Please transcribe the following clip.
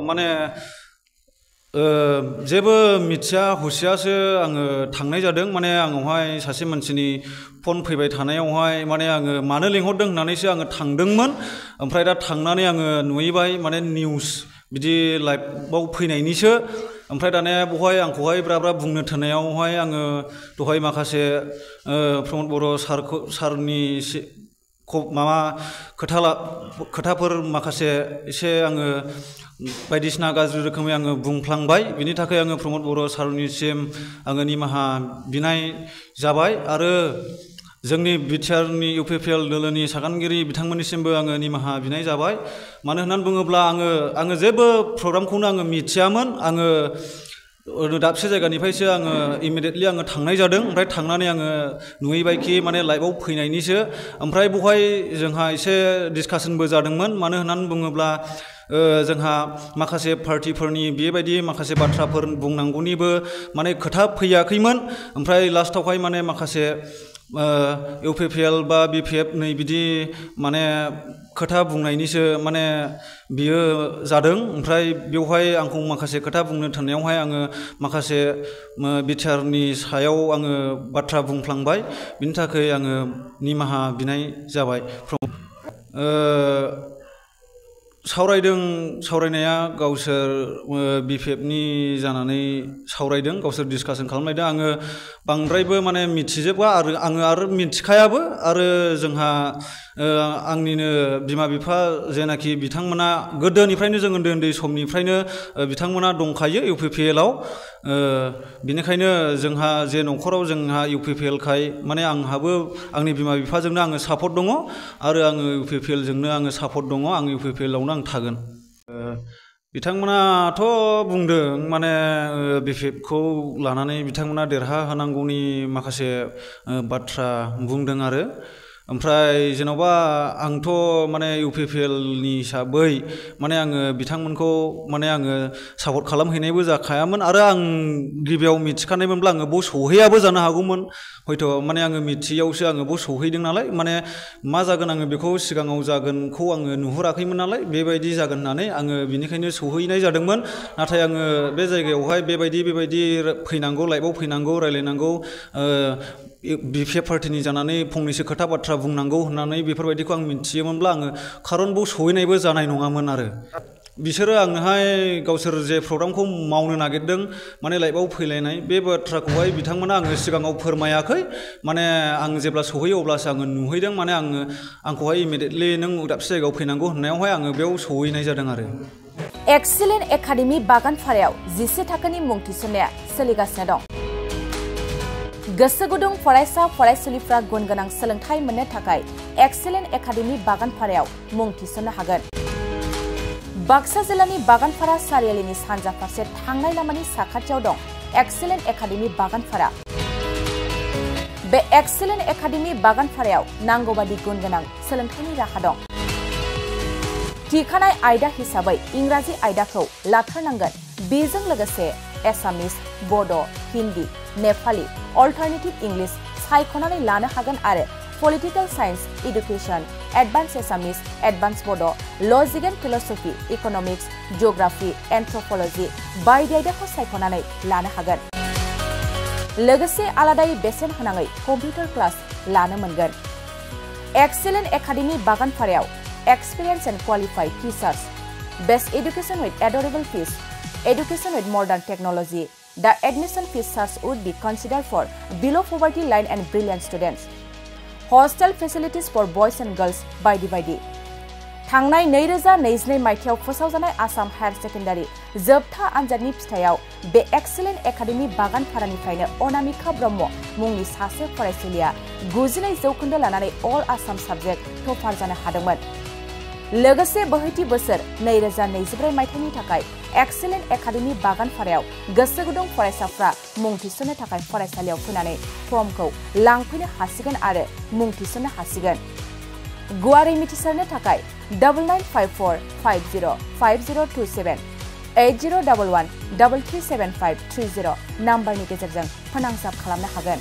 माने जेबो मिथिया हुसियासो आङो थांनाय जादों माने आंनावहाय सासे मानसिनि फन फैबाय थानायावहाय माने आङो मानो लिंहरदों होननानैसो आङो थांदोंमोन ओमफ्राय दा थांनानै आङो नुहैबाय माने निउस बिदि लाइभआव फैनायनिसो ओमफ्राय दानिया बहाय आंखौहाय ब्रा ब्रा बुंनो थोनायावहाय आङो दहाय माखासे प्रमद बर' सारनि माबा खोथाफोर माखासे एसे आङो बायदिसिना गाज्रि रोखोमै आङो बुंफ्लांबाय बिनि थाखाय आङो प्रमद बर' सारनिसिम आङो निमाहा बिनाय जाबाय आरो जोंनि बिटिआरनि इउपिपिएल दोलोनि सागानगिरि बिथांमोननिसिमबो आङो निमाहा बिनाय जाबाय मानो होननानै बुङोब्ला आङो जेबो प्रग्रामखौनो आङो मिथियामोन आङो दाबसे जायगानिफ्रायसो आङो इमिडियेटलि आङो थांनाय जादों ओमफ्राय थांनानै आङो नुहैबायखि माने लाइभआव फैनायनिसो ओमफ्राय बहाय जोंहा एसे डिसकासनबो जादोंमोन मानो होननानै बुङोब्ला जोंहा माखासे पार्टिफोरनि बेबायदि माखासे बाथ्राफोर बुंनांगौनिबो माने खोथा फैयाखैमोन ओमफ्राय लास्टावहाय माने माखासे इउपिपिएल बा बिपिएफ नै बिदि माने खोथा बुंनायनिसो माने बियो जादों ओमफ्राय बेवहाय आंखौ माखासे खोथा बुंनो थोननायावहाय आङो माखासे बिटिआरनि सायाव आङो बाथ्रा बुंफ्लांबाय बिनि थाखाय आङो निमाहा बिनाय जाबाय सावरायनाया गावसोर बिपिएफनि जानानै सावरायदों गावसोर डिसकासन खालामलायदों आङो बांद्रायबो माने मिथिजोबा आरो मिथिखायाबो आरो जोंहा आंनिनो बिमा बिफा जेनाखि बिथांमोना गोदोनिफ्रायनो जों उन्दै समनिफ्रायनो बिथांमोना दंखायो इउपिपिएलआव बिनिखायनो जोंहा जे न'खराव जोंहा इउपिपिएलखाय माने आंहाबो आंनि बिमा बिफाजोंनो आङो सापर्ट दङ आरो आङो इउपिपिएलजोंनो आङो सापर्ट दङ आं इउपिपिएलआवनो आं थागोन बिथांमोनाथ' बुंदों माने बिपिएफखौ लानानै बिथांमोना देरहाहोनांगौनि माखासे बाथ्रा बुंदों आरो ओमफ्राय जेन'बा आंथ' माने इउपिपिएलनि हिसाबै माने आङो बिथांमोनखौ माने आङो सापर्ट खालामहैनायबो जाखायामोन आरो आं गिबियाव मिथिखानायमोनब्ला आङो बाव सौहैयाबो जानो हागौमोन हयथ' माने आङो मिथियावसो आङो बाव सौहैदों नालाय माने मा जागोन आङो बेखौ सिगाङाव जागोनखौ आङो नुहुराखैमोन नालाय बेबायदि जागोन होननानै आङो बिनिखायनो सौहैनाय जादोंमोन नाथाय आङो बे जायगायावहाय बेबायदि फैनांगौ लाइभआव फैनांगौ रायलायनांगौ बिपिएफ पार्टिनि जानानै फंनैसो खोथा बाथ्रा बुंनांगौ होननानै बेफोरबायदिखौ आं मिथियोमोनब्ला आङो खारन बाव सहैनायबो जानाय नङामोन आरो बिसोरो आंनोहाय गावसोर जे प्रग्रामखौ मावनो नागिरदों माने लाइभआव फैलायनाय बे बाथ्राखौहाय बिथांमोना आङो सिगाङाव फोरमायाखै माने आं जेब्ला सहैयो अब्लासो आङो नुहैदों माने आंखौहाय इमिडियेटलि नों दाबसे जायगायाव फैनांगौ होननायावहाय आङो बेयाव सहैनाय जादों आरो एक्सिलेन्ट एकाडेमि बागानपारायाव 11 थाखोनि मुं थिसननाया सोलिगासिनो दं गोसो गुदुं फरायसा फरायसुलिफ्रा गुन गोनां सोलोंथाइ मोननो थाखाय एक्सिलेन्ट एकाडेमि बागानपारायाव मुं थिसननो हागोन बाक्सा जिल्लानि बागानपारा सारियालिनि सानजा फारसे थांनाय लामानि साखाथियाव दं एक्सिलेन्ट एकाडेमि बागानपारा बे एक्सिलेन्ट एकाडेमि बागानपारायाव नांगौबादि गुन गोनां सोलोंथाइनि राहा दं थिखानाय आयदा हिसाबै इंराजि आयदाखौ लाथारनांगोन बेजों लोगोसे एसामिस बड' हिन्दी नेपाली अल्टारनेटिभ इंलिश सायख'नानै लानो हागोन आरो पलिटिकल साइन्स एडुकेशन एडभान्स एसामिस एडभान्स बड' लजिक एन्ड फिलसफी इकनमिक्स जिअग्राफी एन्थ्रपलजी बायदि आयदाखौ सायख'नानै लानो हागोन लोगोसे आलादायै बेसेन होनाङै कम्पिउटार क्लास लानो मोनगोन एक्सिलेन्ट एकाडेमि बागानपारायाव experience and qualified teachers best education with adorable fees education with modern technology. The admission fees charge would be considered for below poverty line and brilliant students. Hostel facilities for boys and girls by the थांनाय 2022 मायथाइयाव फोसावजानाय Assam higher secondary जोबथा आनजादनि फिथायाव बे excellent academy बागानपारानिफ्रायनो Anamika Brahma मुंनि सासे फरायसुलिया 99 जौखोन्दो लानानै अल आसाम साबजेक्ट टपार जानो हादोंमोन लोगोसे बोहैथि बोसोर 2024 मायथाइनि थाखाय एक्सिलेन्ट एकाडेमि बागानपारायाव गोसो गुदुं फरायसाफ्रा मुं थिसननो थाखाय फरायसालियाव फैनानै फर्मखौ लांफैनो हासिगोन आरो मुं थिसननो हासिगोन गुवारै मिथिसारनो थाखाय 9954505027 8011337530 नाम्बारनि गेजेरजों फोनांजाब खालामनो हागोन।